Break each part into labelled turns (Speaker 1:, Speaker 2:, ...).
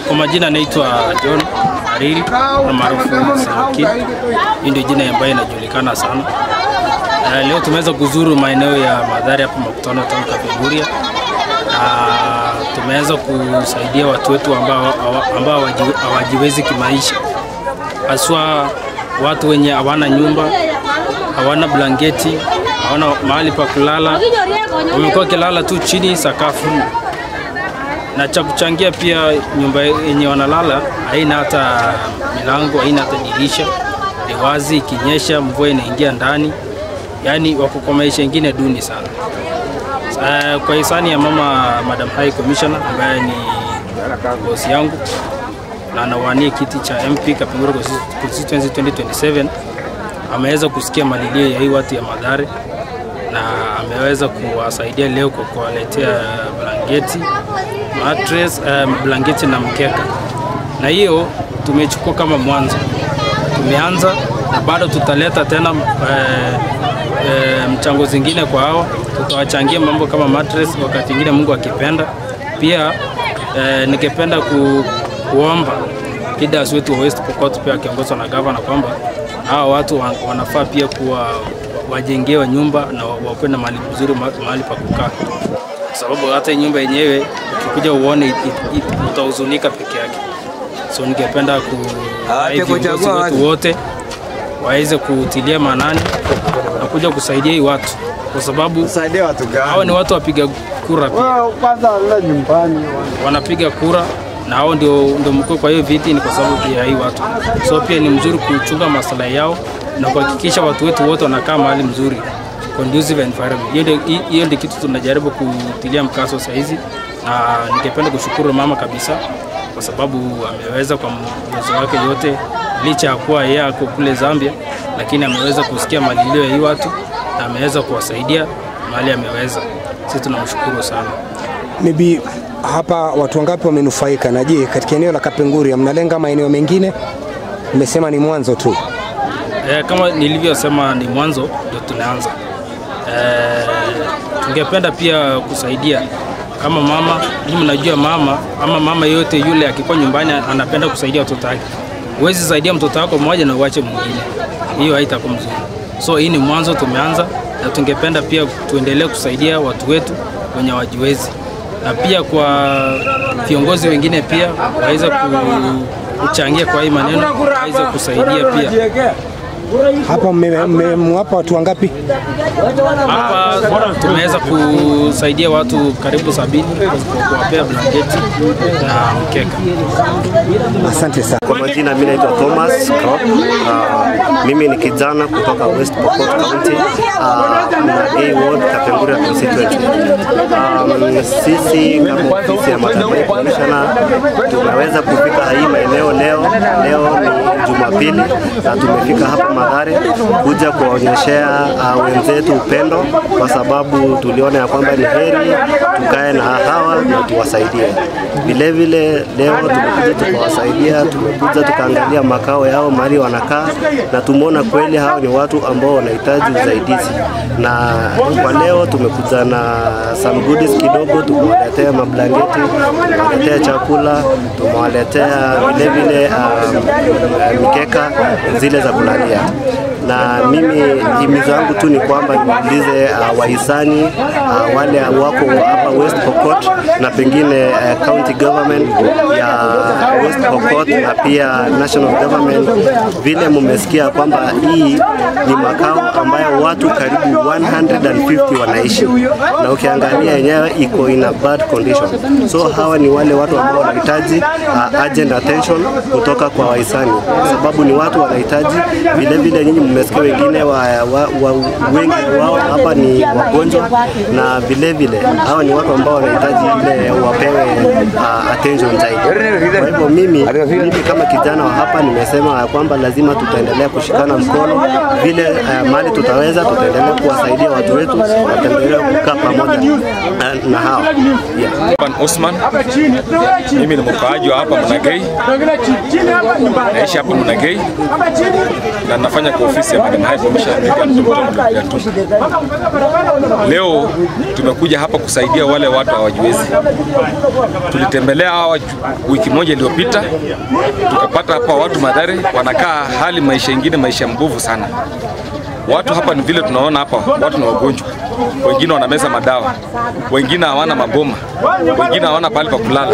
Speaker 1: Kwa majina naitwa John Hariri na maarufu Sankid. Hii ndio jina ambayo inajulikana sana. Leo tumeweza kuzuru maeneo ya Mathare hapa Makutano Town Kapenguria. Tumeweza kusaidia watu wetu ambao hawajiwezi kimaisha. Haswa watu wenye hawana nyumba, hawana blanketi, hawana mahali pa kulala. Wamekuwa kilala tu chini sakafu. Na cha kuchangia pia nyumba yenye wanalala haina hata milango, haina hata dirisha. Ni wazi, ikinyesha mvua inaingia ndani. Yaani wako kwa maisha ingine duni sana. Kwa hisani ya mama Madam High Commissioner ambaye ni bosi yangu na anawania kiti cha MP Kapenguria Constituency 2027, ameweza kusikia malilio ya hii watu ya Mathare na ameweza kuwasaidia leo kwa kuwaletea blanketi, mattress, blanketi na mkeka. Na hiyo tumechukua kama mwanzo. Tumeanza na bado tutaleta tena mchango zingine kwa hao. Tutawachangia mambo kama mattress wakati mwingine Mungu akipenda. Pia ningependa kuomba leaders wetu wa West Pokot pia akiongozwa na governor kwamba hao watu wanafaa pia kuwa wajengewe nyumba na wakuwe na mahali mzuri, mahali pa kukaa. Kwa sababu hata nyumba yenyewe ukikuja uone utahuzunika peke yake. So ningependa viongozi wetu wote waweze kutilia maanani na kuja kusaidia hii watu, kwa sababu hao ni watu wapiga kura pia.
Speaker 2: Kwanza nyumbani
Speaker 1: wanapiga kura na hao ndio mkuu kwa hiyo viti, ni kwa sababu ya hii watu. So pia ni mzuri kuchunga maslahi yao na kuhakikisha watu wetu wote wanakaa mahali mzuri, conducive environment. Hiyo ndio kitu tunajaribu kutilia mkazo saa hizi, na ningependa kushukuru mama kabisa kwa sababu ameweza kwa uwezo wake yote, licha ya kuwa yeye ako kule Zambia, lakini ameweza kusikia malilio ya hii watu na ameweza kuwasaidia mahali ameweza. Sisi tunamshukuru sana.
Speaker 3: Maybe hapa watu wangapi wamenufaika, na je, katika eneo la Kapenguria mnalenga maeneo mengine? Nimesema ni mwanzo tu.
Speaker 1: Kama nilivyosema ni mwanzo ndio tunaanza. Tungependa pia kusaidia kama mama, mimi najua mama ama mama yote yule akikuwa nyumbani anapenda kusaidia watoto wake. Huwezi saidia mtoto wako mmoja na uache mwingine. Hiyo haitakuwa mzuri. So hii ni mwanzo tumeanza, na tungependa pia tuendelee kusaidia watu wetu wenye wajiwezi. Na pia kwa viongozi wengine pia waweze kuchangia kwa hii maneno, waweze kusaidia pia.
Speaker 3: Hapa mmewapa watu wangapi?
Speaker 1: Hapa tumeweza kusaidia watu karibu 70 kwa kuwapea blanketi na mkeka.
Speaker 3: Asante sana.
Speaker 4: Kwa majina mimi naitwa Thomas Krop. Mimi ni kijana kutoka West Pokot County, na A Ward Kapenguria Constituency. Sisi kama ofisi ya Madam High Commissioner tumeweza kufika hii maeneo leo. Leo ni Jumapili na tumefika hapa Mathare kuja kuwaonyeshea wenzetu upendo, kwa sababu tuliona ya kwamba ni heri tukae na hawa na tuwasaidie. Vile vile leo tumekuja tukawasaidia, tumekuja tukaangalia makao yao mahali wanakaa, na tumeona kweli hao ni watu ambao wanahitaji usaidizi. Na kwa leo tumekuja na some goodies kidogo, tumewaletea mablanketi, tumewaletea chakula, tumewaletea vile vile mikeka zile za kulalia. Na mimi himizo yangu tu ni kwamba niulize wahisani wale wako hapa West Pokot na pengine county government ya West Pokot na pia national government, vile mmesikia kwamba hii ni makao ambayo watu karibu 150 wanaishi, na ukiangalia yenyewe iko in a bad condition. So hawa ni wale watu ambao wanahitaji urgent attention kutoka kwa wahisani, sababu ni watu wanahitaji. Vile vile nyinyi mmesikia wengine wengi wao hapa ni wagonjwa, na vile vile hawa ni watu ambao wanahitaji ile wapewe attention zaidi. Kwa hivyo mimi kama kijana wa hapa nimesema ya kwamba lazima tutaendelea kushikana mkono vile mali tutaweza, tutaendelea kuwasaidia watu wetu, wataendelea kukaa pamoja na hao.
Speaker 5: Yeah. Osman, mimi ni mkaaji wa hapa Munagei, naishi hapa Munagei na nafanya kwa ofisi ya Madam High Commissioner. Leo tumekuja hapa kusaidia wale watu hawajiwezi. Tulitembelea hawa wiki moja iliyopita, tukapata hapa watu Mathare wanakaa hali maisha ingine, maisha mbovu sana. Watu hapa ni vile tunaona hapa, watu ni wagonjwa. Wengine wanameza madawa, wengine hawana maboma, wengine hawana pahali pa kulala.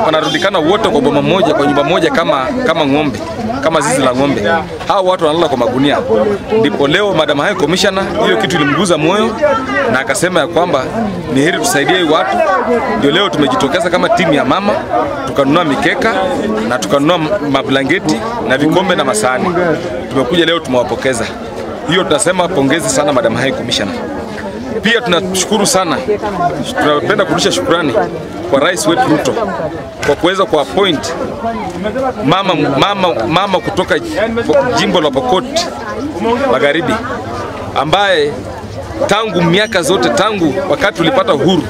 Speaker 5: Wanarundikana wote kwa boma moja, kwa nyumba moja kama ng'ombe, kama zizi la ng'ombe. Hao watu wanalala kwa magunia. Ndipo leo Madam High Commissioner hiyo kitu ilimguza moyo na akasema ya kwamba ni heri tusaidie watu. Ndio leo tumejitokeza kama timu ya mama, tukanunua mikeka na tukanunua mablanketi na vikombe na masahani. Tumekuja leo tumewapokeza. Hiyo tunasema pongezi sana Madam High Commissioner. Pia tunashukuru sana, tunapenda kurudisha shukrani kwa Rais wetu Ruto kwa kuweza kuappoint mama kutoka jimbo la Pokot Magharibi, ambaye tangu miaka zote, tangu wakati tulipata uhuru,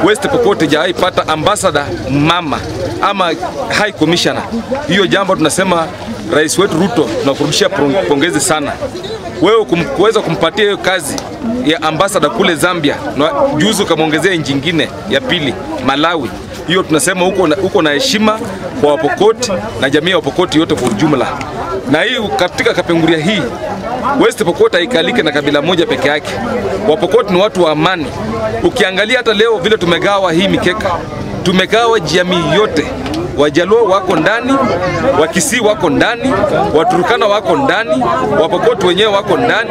Speaker 5: West Pokot hajawahi pata ambassador mama ama High Commissioner. Hiyo jambo tunasema Rais wetu Ruto tunakurudishia pongezi sana. Wewe kuweza kumpatia hiyo kazi ya ambassador kule Zambia na juzi ukamwongezea nchi nyingine ya pili Malawi. Hiyo tunasema huko na heshima kwa Wapokot na jamii ya Wapokot yote kwa ujumla. Na hii katika Kapenguria hii West Pokot haikaliki na kabila moja peke yake. Wapokot ni watu wa amani. Ukiangalia hata leo vile tumegawa hii mikeka, tumegawa jamii yote. Wajaluo wako ndani, Wakisii wako ndani, Waturkana wako ndani, Wapokot wenyewe wako ndani,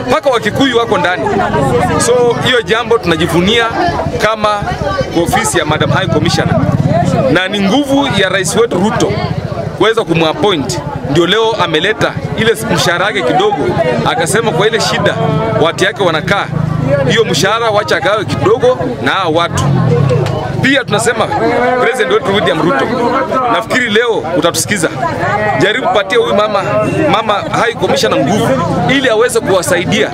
Speaker 5: mpaka Wakikuyu wako ndani. So hiyo jambo tunajivunia kama ofisi ya Madam High Commissioner. Na ni nguvu ya Rais wetu Ruto kuweza kumappoint. Ndio leo ameleta ile mshahara yake kidogo, akasema kwa ile shida watu yake wanakaa, hiyo mshahara wacha akawe kidogo na watu. Pia tunasema President wetu William Ruto, nafikiri leo utatusikiza. Jaribu patia huyu mama High Commissioner nguvu ili aweze kuwasaidia,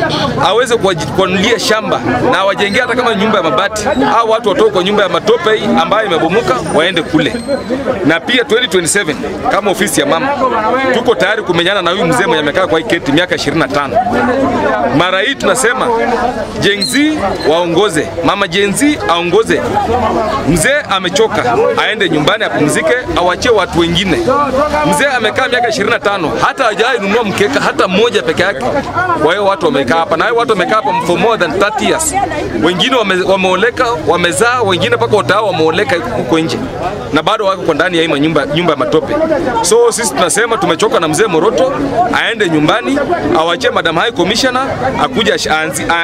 Speaker 5: aweze kuwanunulia shamba na awajengee hata kama nyumba ya mabati, au watu watoke kwa nyumba ya matope hii ambayo imebomoka waende kule. Na pia 2027 kama ofisi ya mama tuko tayari kumenyana na huyu mzee mwenye amekaa kwa hii keti miaka 25. Mara hii tunasema Gen Z waongoze, mama Gen Z aongoze. Mzee amechoka, aende nyumbani apumzike, awachie watu wengine. Mzee amekaa miaka 25, hata hajawahi nunua mkeka hata mmoja peke yake. Kwa hiyo watu wamekaa hapa, na hao watu wamekaa hapa for more than 30 years. Wengine wameoleka, wamezaa, wengine paka otao wameoleka huko nje. Na bado wako kwa ndani ya hii nyumba ya matope. So sisi tunasema tumechoka na mzee Moroto, aende nyumbani, awachie Madam High Commissioner, akuje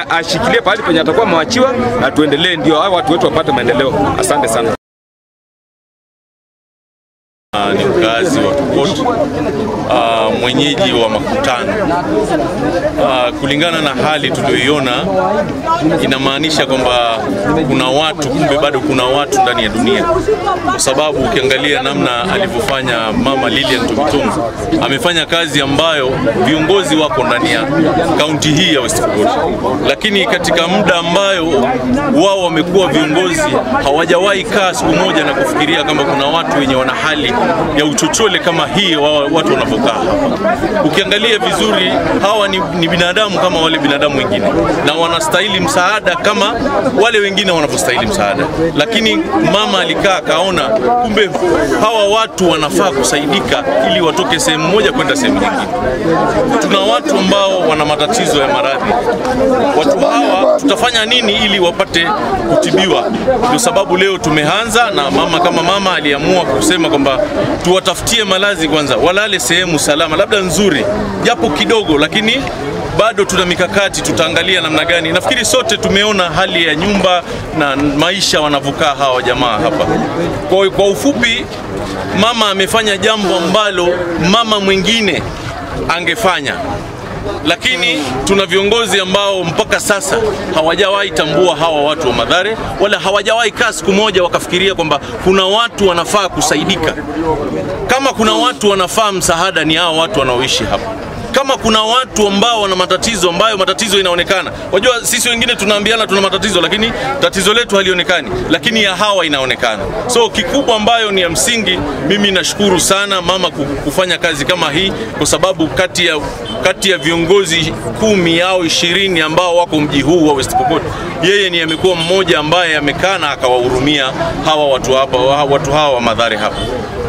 Speaker 5: ashikilie pahali penye atakuwa ameachiwa na tuendelee, ndio hao watu wetu wapate maendeleo. Asante sana.
Speaker 6: Ni mkazi wa Pokot, mwenyeji wa makutano. Kulingana na hali tuliyoiona, inamaanisha kwamba kuna watu, kumbe bado kuna watu ndani ya dunia. Kwa sababu ukiangalia namna alivyofanya mama Lilian Tumtum, amefanya kazi ambayo viongozi wako ndani ya kaunti hii ya West Pokot, lakini katika muda ambayo wao wamekuwa viongozi hawajawahi kaa siku moja na kufikiria kama kuna watu wenye wana hali ya uchochole kama hii watu wanavokaa hapa. Ukiangalia vizuri, hawa ni binadamu kama wale binadamu wengine, na wanastahili msaada kama wale wengine wanavyostahili msaada. Lakini mama alikaa akaona kumbe hawa watu wanafaa kusaidika ili watoke sehemu moja kwenda sehemu nyingine. Tuna watu ambao wana matatizo ya maradhi. Watu hawa tutafanya nini ili wapate kutibiwa? Ndio sababu leo tumeanza na mama, kama mama aliamua kusema kwamba tuwatafutie malazi kwanza, walale sehemu salama, labda nzuri japo kidogo, lakini bado tuna mikakati, tutaangalia namna gani. Nafikiri sote tumeona hali ya nyumba na maisha wanavukaa hawa jamaa hapa. Kwa ufupi, mama amefanya jambo ambalo mama mwingine angefanya. Lakini tuna viongozi ambao mpaka sasa hawajawahi tambua hawa watu wa Mathare, wala hawajawahi kaa siku moja wakafikiria kwamba kuna watu wanafaa kusaidika. Kama kuna watu wanafaa msaada ni hawa watu wanaoishi hapa. Kama kuna watu ambao wana matatizo ambayo matatizo inaonekana. Wajua sisi wengine tunaambiana tuna matatizo, lakini tatizo letu halionekani, lakini ya hawa inaonekana. So kikubwa ambayo ni ya msingi, mimi nashukuru sana mama kufanya kazi kama hii, kwa sababu kati ya viongozi 10 au 20 ambao wako mji huu wa West Pokot, yeye ni amekuwa mmoja ambaye amekaa na akawahurumia hawa watu hapa, watu hawa wa Mathare hapa.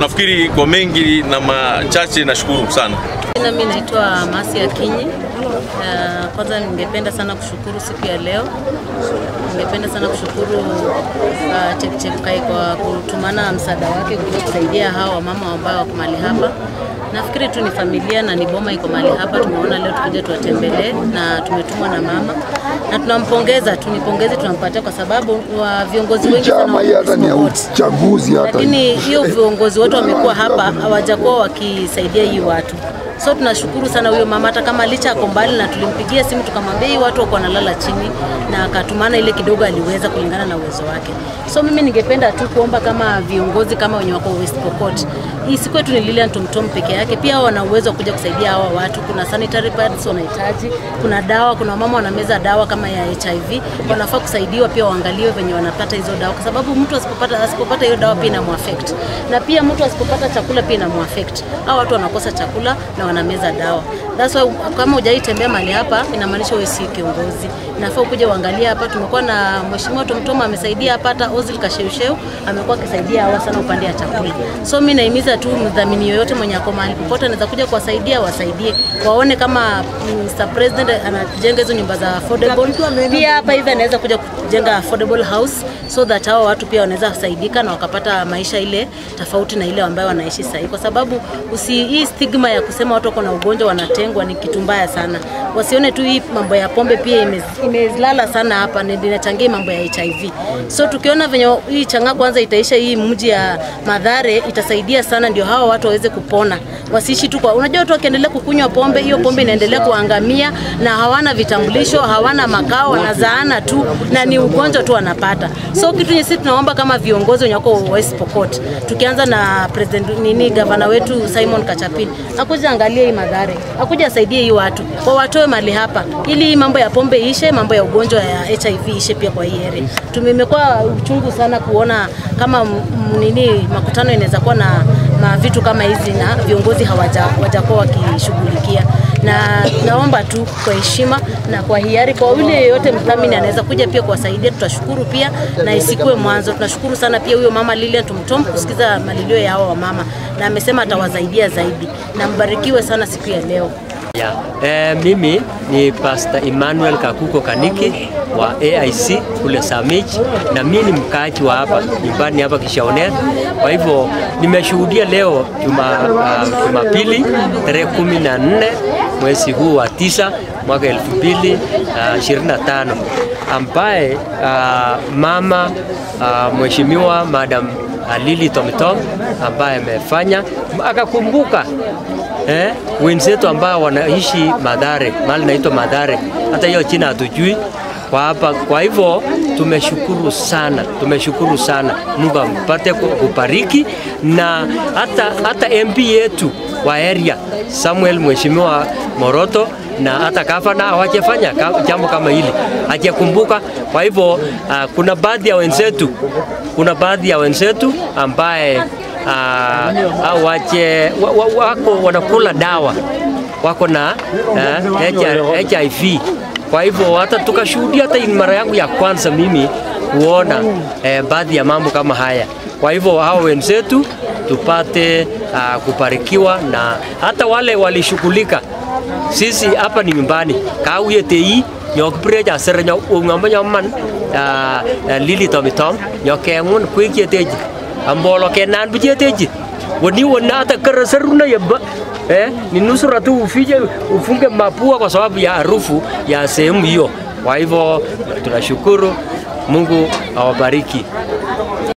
Speaker 6: Nafikiri kwa mengi na machache nashukuru sana.
Speaker 7: Mimi naitwa Masi Akinyi. Kwanza ningependa sana kushukuru siku ya leo. Ningependa sana kushukuru Chepchepkai kwa kutumana msaada wake kuja kusaidia hawa wamama ambao wako mahali hapa. Nafikiri tu ni familia na ni boma iko mahali hapa. Tumeona leo tukija tuwatembelee na tumetumwa na mama. Na tunampongeza, tunipongeze tunampatia kwa sababu wa viongozi wengi sana
Speaker 8: hata ni uchaguzi hata.
Speaker 7: Lakini hiyo viongozi wote wamekuwa hapa hawajakuwa wakisaidia hii watu. So tunashukuru sana huyo mama, hata kama licha ako mbali na tulimpigia simu tukamwambia hii watu wako wanalala chini, na akatumana ile kidogo aliweza kulingana na uwezo wake. So mimi ningependa tu kuomba kama viongozi kama wenye wako West Pokot, hii siku yetu ni Lilian Tumtum peke yake, pia wana uwezo kuja kusaidia hawa watu. Kuna sanitary pads wanahitaji, kuna dawa, kuna mama wanameza dawa kama ya HIV, wanafaa kusaidiwa pia, waangaliwe venye wanapata hizo dawa, kwa sababu mtu asipopata hiyo dawa pia inamuaffect, na pia mtu asipopata chakula pia inamuaffect. Hao watu wanakosa chakula na wanameza dawa. That's why kama hujaitembea mahali hapa inamaanisha wewe si kiongozi. Nafaa ukuje uangalie hapa. Tumekuwa na Mheshimiwa Tumtum amesaidia hapa, hata Ozil Kasheusheu amekuwa akisaidia hawa sana upande ya chakula. So mimi naimiza tu mdhamini yoyote mwenye ako mahali popote anaweza kuja kuwasaidia, wasaidie. Waone kama Mr. President anajenga hizo nyumba za affordable. Pia hapa hivi anaweza kuja kujenga affordable house so that hao watu pia wanaweza kusaidika na wakapata maisha ile tofauti na ile ambayo wanaishi sasa. Kwa sababu hii stigma ya kusema watu wako na ugonjwa wanatengwa ni kitu mbaya sana. Wasione tu hii mambo ya pombe pia imelala sana hapa na inachangia mambo ya HIV. So tukiona venye hii changa kwanza itaisha hii mji ya Mathare itasaidia sana, ndio hawa watu waweze kupona. Wasiishi tu kwa, unajua watu wakiendelea kukunywa pombe, hiyo pombe inaendelea kuangamia na hawana vitambulisho, hawana makao, wanazaana tu na ni ugonjwa tu wanapata. So kitu yenye sisi tunaomba kama viongozi wenye wako West Pokot, tukianza na president nini governor wetu Simon Kachapin, akuja angalie hii Mathare, akuja asaidie hii watu, kwa watoe mali hapa ili hii mambo ya pombe ishe, mambo ya ugonjwa ya HIV ishe pia kwa hii area. Tumemekuwa uchungu sana kuona kama nini makutano inaweza kuwa na vitu kama hizi na viongozi hawajakuwa wakishughulikia. Na naomba tu kwa heshima na kwa hiari kwa yule yeyote mdhamini anaweza kuja pia kuwasaidia, tutashukuru pia na isikue mwanzo. Tunashukuru sana pia huyo mama Lilian Tumtum kusikiza malilio ya hao wamama, na amesema atawasaidia zaidi, na mbarikiwe sana siku ya leo.
Speaker 9: Mimi ni Pastor Emmanuel Kakuko Kaniki wa AIC kule Samich, na mimi ni mkaaji wa hapa nyumbani hapa Kishaonet. Kwa hivyo nimeshuhudia leo Jumapili tarehe 14 mwezi huu wa 9 mwaka 2025 ambaye mama Mheshimiwa Madam Lili Tomtom ambaye amefanya akakumbuka wenzetu ambao wanaishi Mathare, mahali naitwa Mathare, hata hiyo jina hatujui kwa hapa. Kwa hivyo tumeshukuru sana, tumeshukuru sana. Mungu ampate kubariki, na hata MP yetu wa area Samuel Mheshimiwa Moroto na hata gavana hawajafanya jambo kama hili, hajakumbuka. Kwa hivyo kuna baadhi ya wenzetu, kuna baadhi ya wenzetu ambaye wako wanakula dawa, wako na HIV. Kwa hivyo hata tukashuhudia, hata mara yangu ya kwanza mimi kuona baadhi ya mambo kama haya. Kwa hivyo hao wenzetu tupate kubarikiwa, na hata wale walishughulika. Sisi hapa ni nyumbani kauye tei nyokpreja sere nyok ngamba nyoman Lili Tomtom nyokengun kwikieteji ambolo kenan bujeteji woni wona hata karaseruna yaba ni nusura tu ufije ufunge mapua kwa sababu ya harufu ya sehemu hiyo. Kwa hivyo tunashukuru, Mungu awabariki.